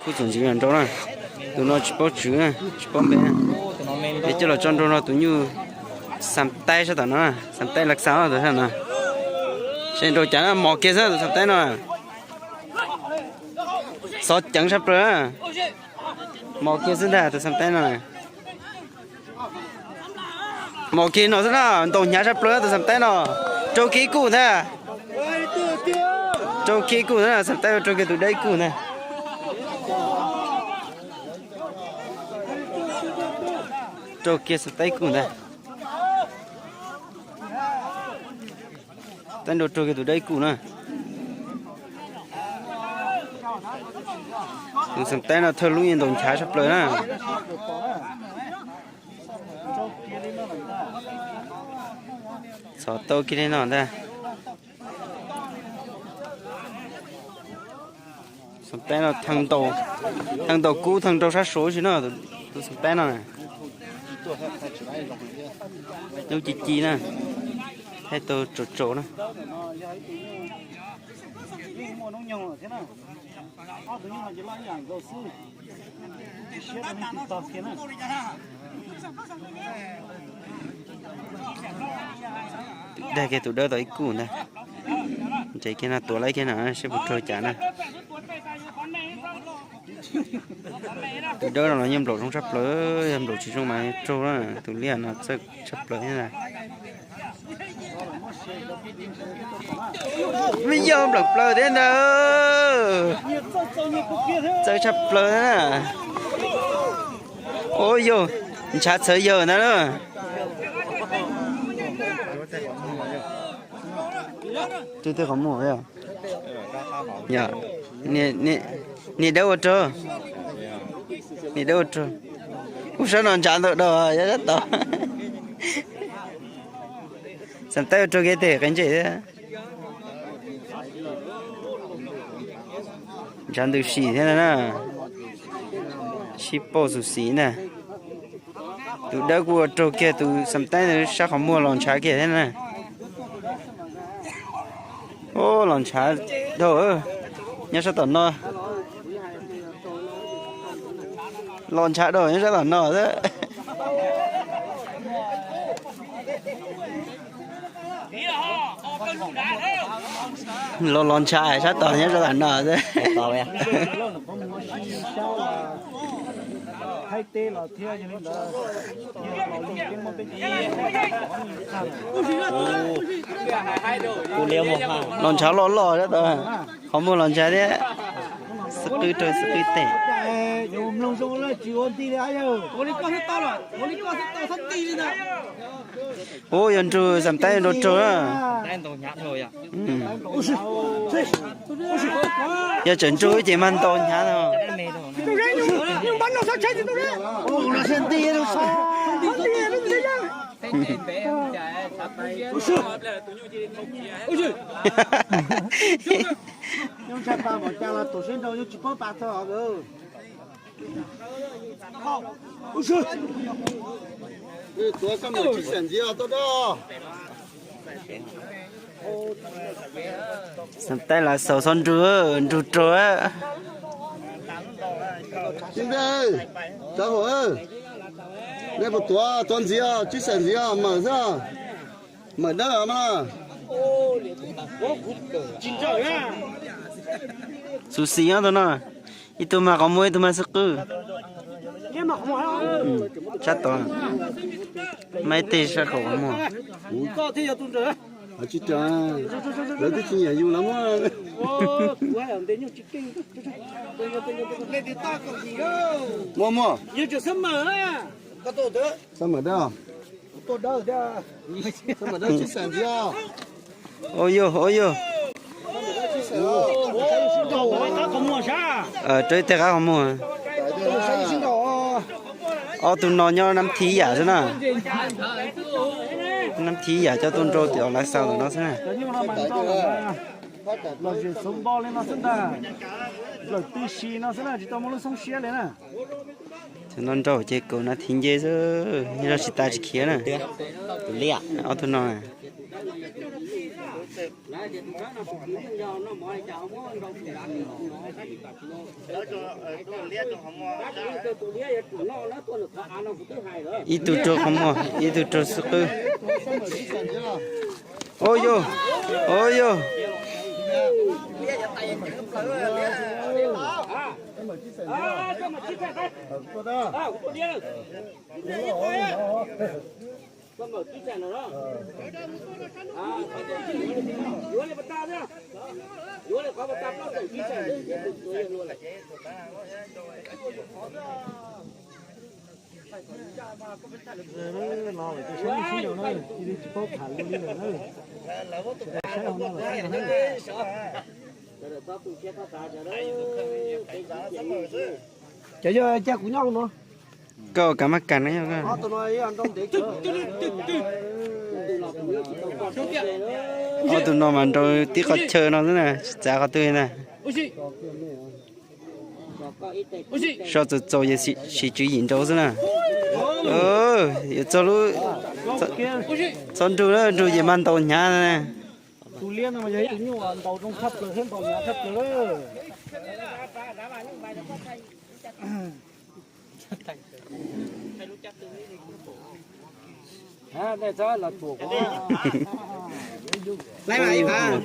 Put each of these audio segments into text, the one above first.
Kuj txom ntxiv nrau na. Tus no tsis paub tswv, tsis paub npe. Es coj los tso nrau no tus nyuj Xam Taib sab tom no, Xam Taib Lav Xaus tus sab no. Seb nrau cas na, mos kiag xwb tus Xam Taib no. Xov ceev sab plaws. Mos kiag xwb ntag tus Xam Taib no. Mos kiag no xwb na, ntaus hnyav sab plaws tus Xam Taib no. Raug kiag ib kuj ntag. Raug kiag ib kuj ntag, Xam Taib raug kiag tus dawb ib kuj ntag. Raug kiag Xam Taib ib kuj ntag. Taib nrau raug kiag tus dawb ib kuj na. Tus Xam Taib no thawj lub yeej ntaus nchav sab plaws na. Txhos tau kiag li no ntag. Xam Taib no thee ntaus kub thee nrau sab suav si no, tus Xam Taib no. Lub ci ci na, thaij tau tsaus tsaus na. Tus dawb kiag tus dawb tau ib kuj ntag. Nres kiag no tuav laib kiag no seb puas raug cas na. Tus dawb no los yeej nplaum zoo tshaj plaws, yog nplaum tsis zoo mas raug na, tus liaj no txawj tshaj plaws thiab ntag. Me yawg nplaum plaws thiab ntag. Txawj tshaj plaws thiab na. Ua yog ntshav txhawv yawg ntag na. Twb tej qhov muag, niag dawb ua rog, niag dawb ua rog. Ub, sab no ntshav ntau dhau, sab tod. Xam Taib ua rog kiag tej qe ntsej thiab. Ntshav ntws sim thiab na. Sib pauj xus xis ntag. Tus dawb kuj ua raug kiag tus Xam Taib ntawd sab qhov muag los ntshav kiag thiab na. Ub, los ntshav dhau, nyob sab tom no. Los ntshav dhau nyob sab tom no xwb. Los los ntshav sab tom nyob sab tom no xwb. Los ntshav loj loj sab tom, qhov muag los ntshav thiab. Xib qwb rau xib qwb tes. Ub, yuav nrug Xam Taib yuav nrau raug na. Yog tseem nrug ces mag ntaus hnyav no. Tuav xab maim tsis xam ntxiv tuaj dab. Xam Taib Lav Xaus txhob nrug, nrug raug. Txiv ntxawm, cov hauj, nej puas tuav, tuav ntxiv, tsis xam ntxiv, mawm xwb, mawm dawb mas. Xus xis nyob tus no, ib tug mag qhov muag ib tug mag xib qwb. Sab tod, mag ib teg sab qhov muag. Tsis tas, lawv twb tsis nyiam yus lawv muab. Muaj muaj. Xab maim dawb, xab maim dawb tsis xam ntxiv. Ua yog, ua yog. Rau ib teg qab qhov muag. Ob tug no nyob nab thib yam xwb na. Nab thib yam coj tuaj nrau tim Lav Xaus ntawm no xwb na. Los zem xauv npo li no xwb ntag. Lawm tib si no xwb na, tsis tau muaj lub xoob siab li na. Thaum no nrau ces kaum nab thib nce xwb, nyob zoj tsis tas tsis khiav na. Ob tug no. Ib tug rau qhov muag, ib tug rau xwb qwb. Ua yog, ua yog. Cov yog cia kuv nyob no. Koj kav maj kas no yog. Ob tug no mas nrau tib qhov chaw no xwb na, tsis txav qhov twg na. Soj txaus txaus yog siv tswv yim nrau xwb na. Yuav txog lub, txog nrug, nrug ces mas ntaus hnyav na. Tus liab no mas yog ib tug nyuj ntaus zoo tshaj plaws thiab ntaus hnyav tshaj plaws lawm.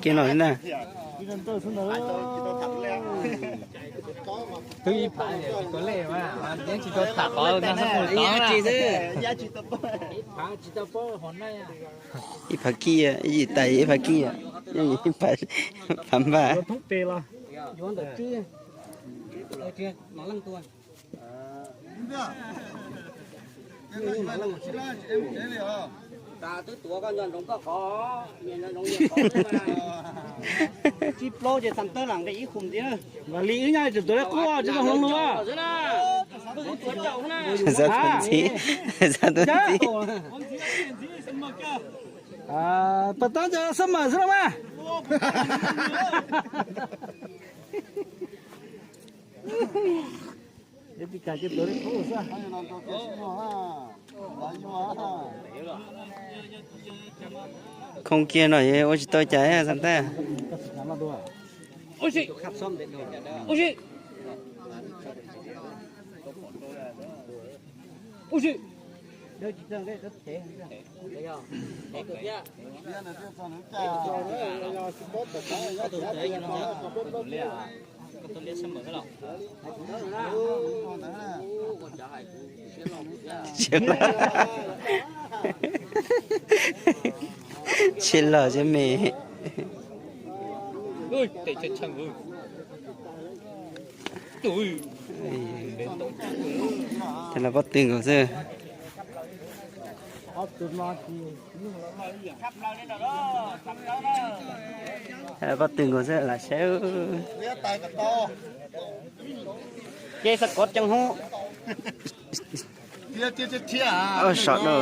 Kiag no na. Twb ib phav tsis tau tham qhov no xwb. Ib phav kij, ib yim tais ib phav kij, ib phav npaj. Tsib plaub ces txhais tawb lam nqe ib khum ntxiv. Vam li wb nyob tseem tuav qub tsis tau hloov lus. Xav tuav ntxiv, xav tuav ntxiv. Pas tab cov xab mam xwb los mas. Khoob kiag no ua tsis tau cas xav tag. Tsis los, tsis los tsis me. Ces los pob tw nkaus xwb. Pob tw nkaus xwb lam saib. Ces xav kov ceev hub. Saum no.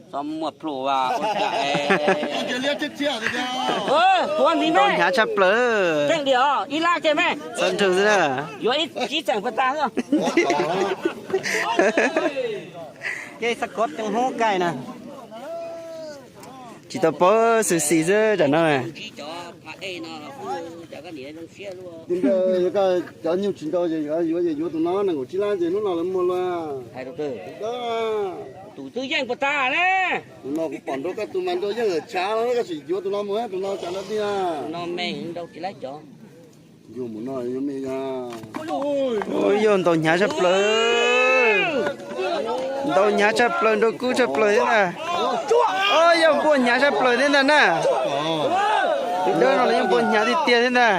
Txhob muaj plhu as. Tuav ntxiv me. Hnyav tshaj plaws. Txhob nrug xwb na. Yuav ib txeem pas tas xwb. Ces xav kov ceev hub kaij na. Tsis tau paub xwm xis xwb tam no na. Cov nyuj tsis nrau ces yuav, yuav ces yuav tus no, nees nkaum tsib lab ces hnub no lawv muag lawm. Tus twb yeej puas tas ne? Tus no kuv pom nrau koj tus mas nrau yeej lawm tshav los koj sim yuav tus no mus, tus no tshav nrau tiag. Tus no me nrau tsis lab cov. Yuav mus no yuav me yog. Ua yog ntaus hnyav tshaj plaws. Ntaus hnyav tshaj plaws, nrau kub tshaj plaws thiab ntag. Ua yog npua hnyav tshaj plaws thiab ntag na. Tus dawb no los yeej npua hnyav tiag tiag thiab ntag.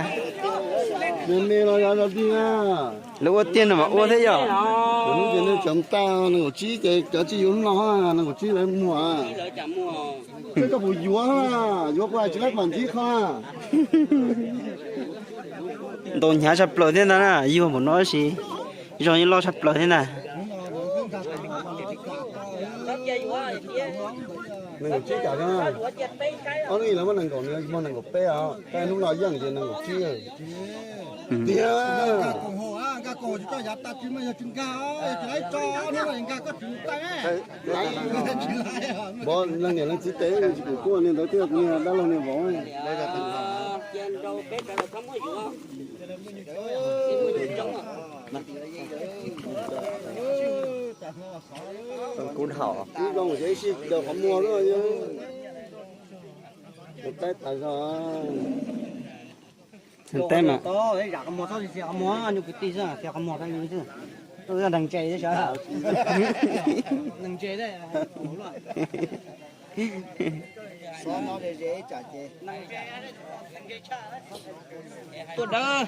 Me me los yog tiag. Lawv ua tiag no mas ua thiab yog. Hnub ces nej cov tag nees nkaum tsib ces cov tsis yuav hnub no, nees nkaum tsib lawv muag. Koj puas yuav, yuav kuv hais tsis lab pas ntxib qhov. Ntaus hnyav tshaj plaws thiab ntag na, yuag npaum no tab sis zog yeej loj tshaj plaws thiab ntag. Nees nkaum tsib cas thiab. Ob hnub ib lawv muab nees nkaum, nws muaj nees nkaum peb os, tab hnub no yeej ces nees nkaum tsib tiag. Vov leej niam leej txiv tes tsis pum kuj niag ntawd thiab, kuv niag dab laug niag vauv. Kub dhau. Ib zoo ces ib sij daws qhov muag lawm. Mus teb tas zog. Teb mas. Zam qhov muag txhob txia qhov muag, nyuj kwv tij xwb, txia qhov muag rau yus xwb. Neeg ntse thiab sawv. Neeg ntse thiab. Tuaj dawb,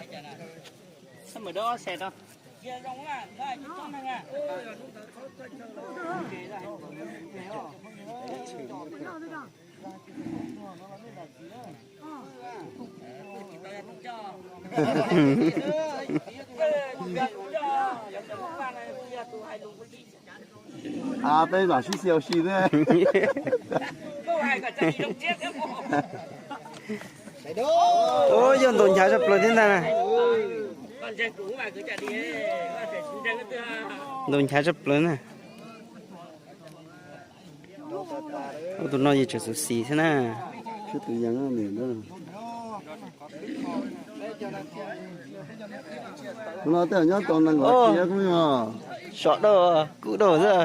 sab mawm dawb ob xees rau. A, peb vam sib xyaw si ne. Ub, yog ntaus nchav tshaj plaws thiab ntag na. Ntaus nchav tshaj plaws na. Tus no yus tseem xyuv xim thiab na. Tus no tej zaum nyob tau nees nkaum cia kub yog. Sov dau, kub dau xwb.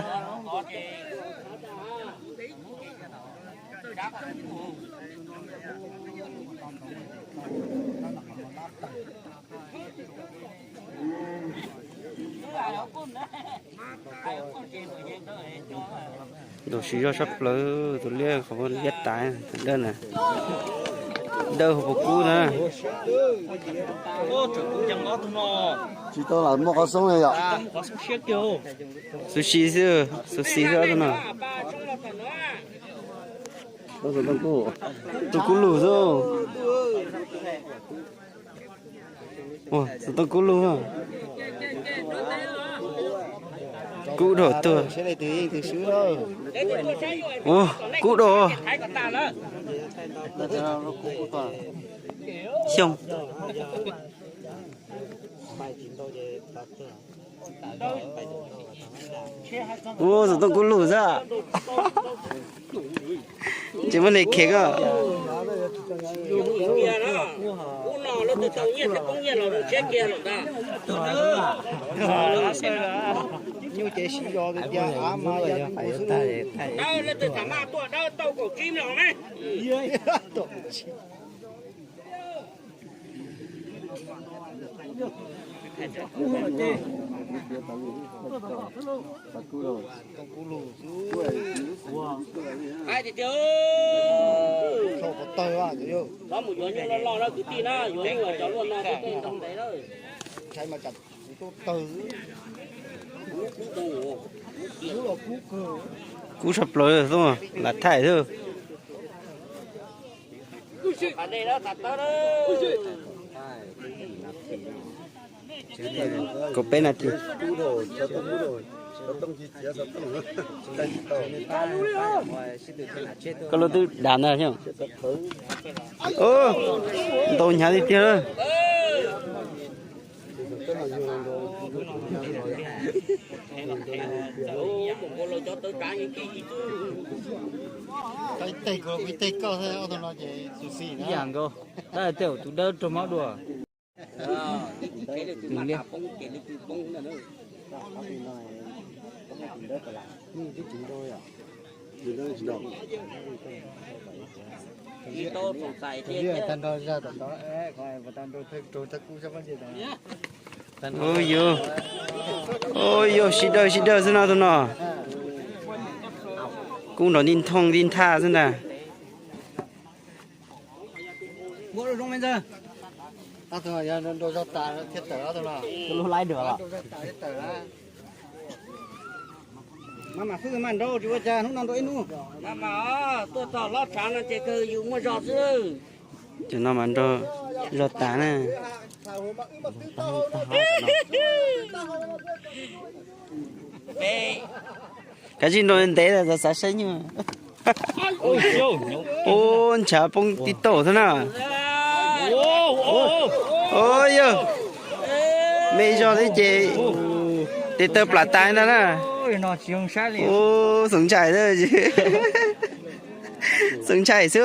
Ntaus siv zog tshaj plaws, tus liab qhov liab tas, tus dawb na. Dawb hauv paus kub na. Tsis tau lam muaj qhov xoob li yom. Xyuv xim xwb, xyuv xim xwb tus no. Tus kub lug xwb. Tus tau kub lug. Kub dhau tuag. Ua, kub dhau. Xyoo. Ua, tus tau kub lug xwb. Tsis muaj neeg khev koj. Nyuj ces siv zog tias av mas yog kuv xwb. Leej twg tham mas tuaj dawb tau kaum tsib mil os ne. Hais tias, txhob mus yuav nyuj loj loj na kwv tij na, yuav nyuj cov luaj no tej ntoo ntev lawm. Kub tshaj plaws xwb, lam thaij xwb. Kaum peb nas this. Koj lub twb dav ntag thiab. Ntaus hnyav tiag tiag lawm. Ib yam nkaus, tab tej tus dawb raug mob dua. Ub, yog sib dawj sib dawj xwb no tus no. Kub nrov nti nthooj nti nthaj xwb ntag. Mas mas xwb mas nrau tsis ua cas, hnub no nrau ib hnub. Mas mas tuaj txog hlob tshav no ces kawg yus muaj zog xwb. Ces no mas nrau zog tas na. Kav tsij nrau ntev tas xav saib nyuj. Ub, ntshav poob tib tauj xwb na. Ub, yog me zog thiab ces tes taw plam tas ntag na. Ub, xoom ntshai xwb. Xoom ntshai xwb.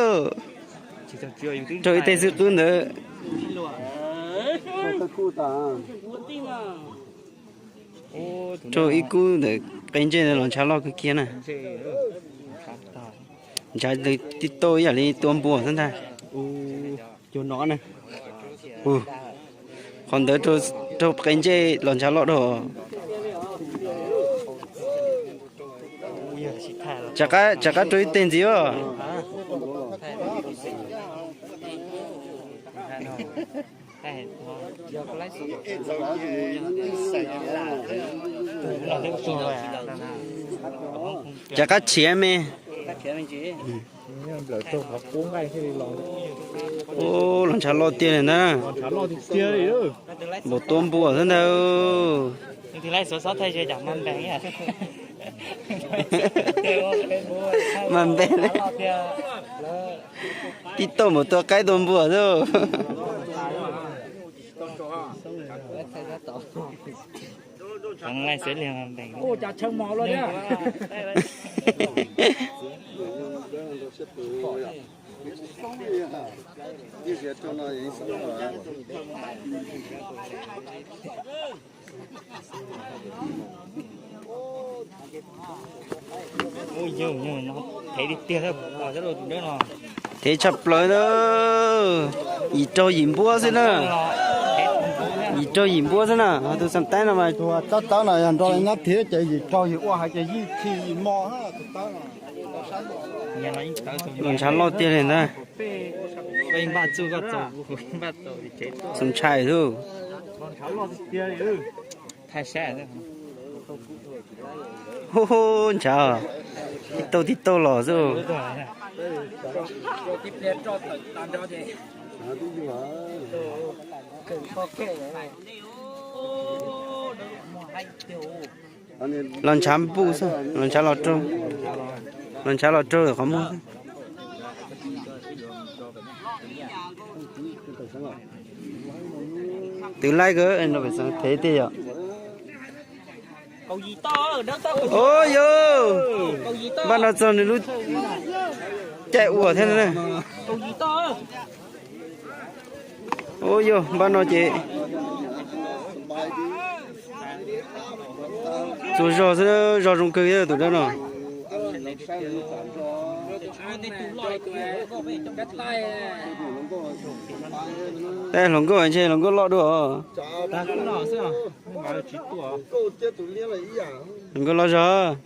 Raug ib teg xwb qwb ntawd. Raug ib kub ntawm qe ntsej los ntshav loj kawg kiag na. Ntshav tib tauj ib yam li tua npua xwb ntag. Qhov ntawd raug qe ntsej los ntshav loj dhau. Rov qab raug ib teg ntxiv os. Rov qab tshiav me. Ub, los ntshav loj tiag li ntag. Npaum tua npua xwb ntag. Mas npe tib tauj npaum tua qaib tua npua xwb. Thev tshaj plaws na. Yim raug yim npuab xwb na. Yim raug yim npuab xwb na, ho tus xas taib no mas. Tus tawb tawb no yog nrog nyob thiab ces yim raug yim ua hais ces yij khi yim mos tus tawb no. Los ntshav loj tiag li ntag. Xoom ntshai xwb. Hu hu, ntshav tib tauj tib tauj los xwb. Los ntshav npuj xwb, los ntshav los raug, los ntshav los raug qhov muag xwb. Twv laib kawg, thev tiag yom. Ub yog, npaj no txog nws lub caij ua thiab na. Ub yog, npaj no ces txua zog xwb, zog zoo kawg tus dawb no. Tab hluas nkauj ntshe hluas nkauj loj dua. Hluas nkauj loj zog.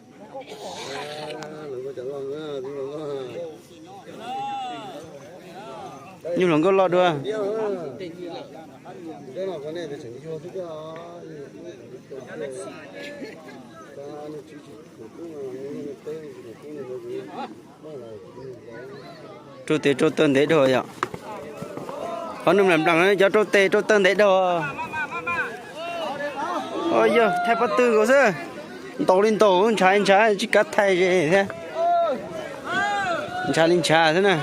Nyuj hluas nkauj loj dua. Rau tes rau taw ntev dhau yom. Qhov nws mlam nplam cov rau tes rau taw ntev dhau. Yog thaij pob tw nkaus xwb. Ntaus li ntaus, ntshav li ntshav, tsis kav thaij thiab. Ntshav li ntshav xwb na.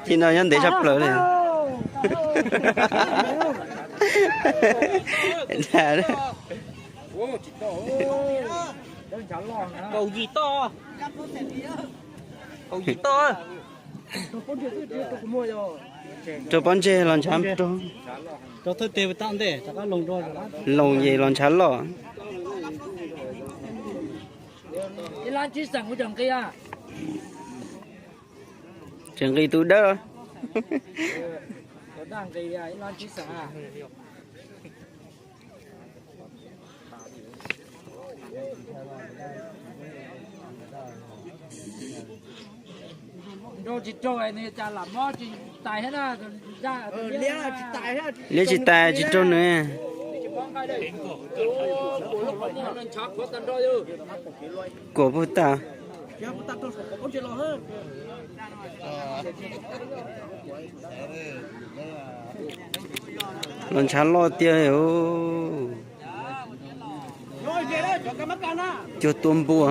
Tim no nyob ntev tshaj plaws li. Rau pob ntseg los ntshav rau. Loos ces los ntshav loj. Tseem nqis tus dawb. Liab tsis tais tsis raug nws. Kuam puag ta. Los ntshav loj tiag li. Cuag tua npua.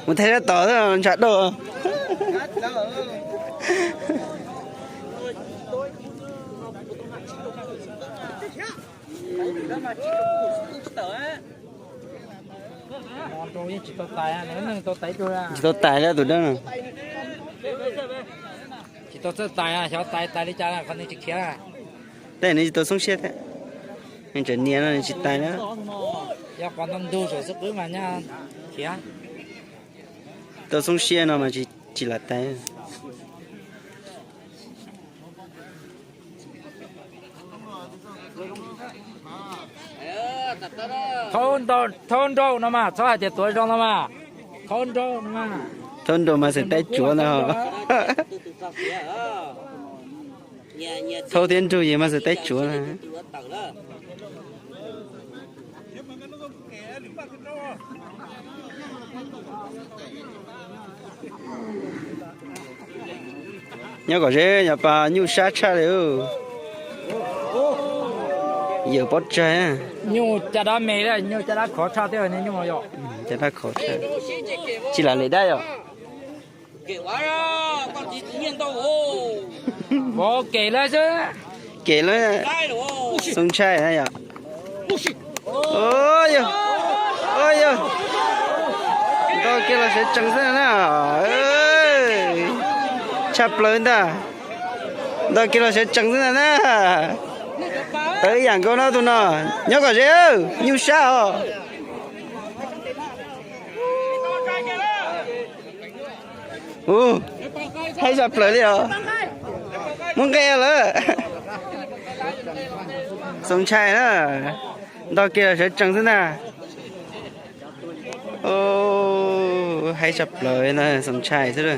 Mus thaij sab tom ntshav daj. Tsis tau tais li tus daj no. Tsis tau txawj tais, xyov tais tais li cas qhov nws tsis khiav. Tej nws tsis tau xoob siab thiab. Nws tseem nias no nws tsis tais na. Yog qhov ntoo ntug saum xub qwb mas nyob khiav. Tau xoob siab no mas tsis, tsis lam tais. Thaub nrau no mas, txhob hais tias tuav zoo no mas. Thaub nrau no mas. Thaub nrau mas xav taib tsuav ntag. Thaub thiab nrug yus mas xav taib tsuav na. Nyob kom ze, yog pas nyuj sab tshaj li. Yawm pob tsaig. Nyuj caj dab me, nyuj caj dab khov tshaj thiab, nyuj yog caj dab khov tshaj. Tsis lam lem dab yom. Kem lawm xwb. Kem lawm. Xoo Ntshai na yom. Yog, yog, nto kiag los sawv tsees xwb na. Tshaj plaws ntag. Nto kiag los sawv tsees xwb ntag na. Tawv ib yam nkaus no tus no. Nyob kom ze, nyuj sab os. Ub, haib tshaj plaws li os. Muab nqe lawm. Xoo Ntshai na, nto kiag los sawv tsees xwb ntag. Haib tshaj plaws na, Xoo Ntshai xwb.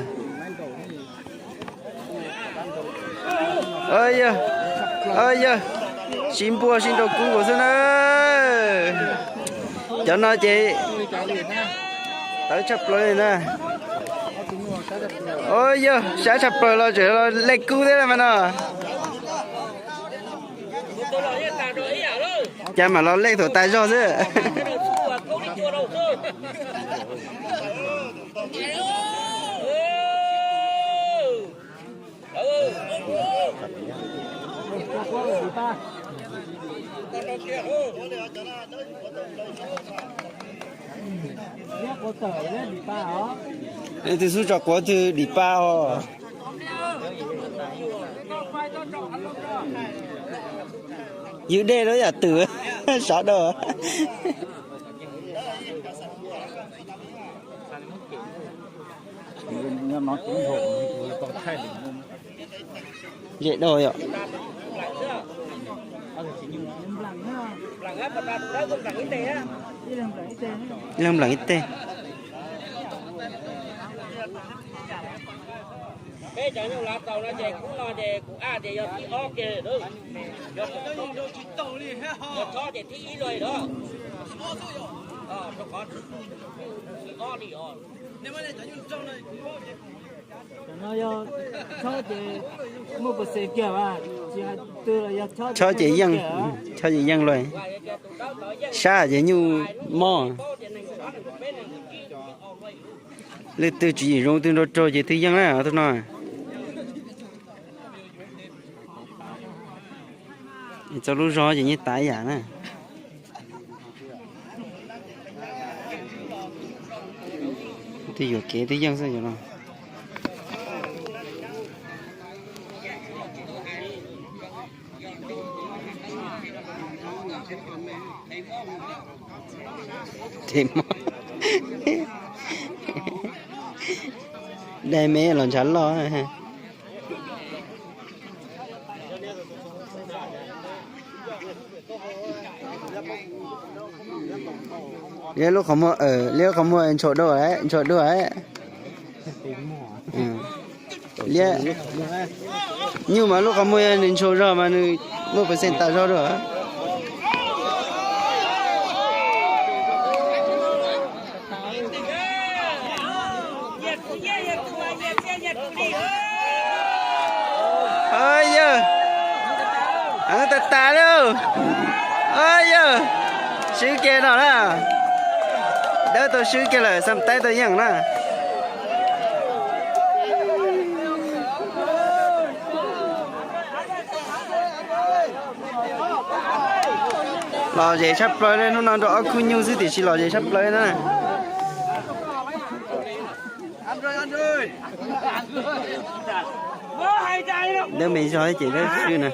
Yog, yog, sib npuaj sib nrau kub nkaus xwb na. Cov no ces tawv tshaj plaws li na. Yog, sab tshaj plaws los tseem los lej kub thiab mas no. Cas mam los lej thaum tas zog xwb. Leej twg xub tso quav twg dim pa os. Ywj dej lawm yam twm sawv daws. Ze daj yom. Leej nplam ib teg. Peb cov nyuj lav tau no ces kub no ces kuv aj tias yog thib ob kiag, yog chob ces thib ib los lawm. Rau qhov thib ob li os. Chob ces yeej, chob ces yeej lawm. Sab ces nyuj mob. Leej twg tswv yim zoo twg nrau raug ces twb yeej na tus no. Txog lub zog ces yeej tas ib yam na. Twb yuam kev twb yeej xwb no. Dai me los ntshav loj. Liab lub qhov muag, liab lub qhov muag ntshau dua, ntshau dua. Liab, nyuj mas lub qhov muag yog nws ntshau zog mas nws muaj percent tas zog dua. Yog, tas tas li. Yog, swb kiag no na. Dawb tau swb kiag lawm, Xam Taib tau yeej na. Lom zem tshaj plaws li, hnub no nrog ob khub nyuj xwb tiam sis lom zem tshaj plaws na. Dawb me zog ces dawb swb na.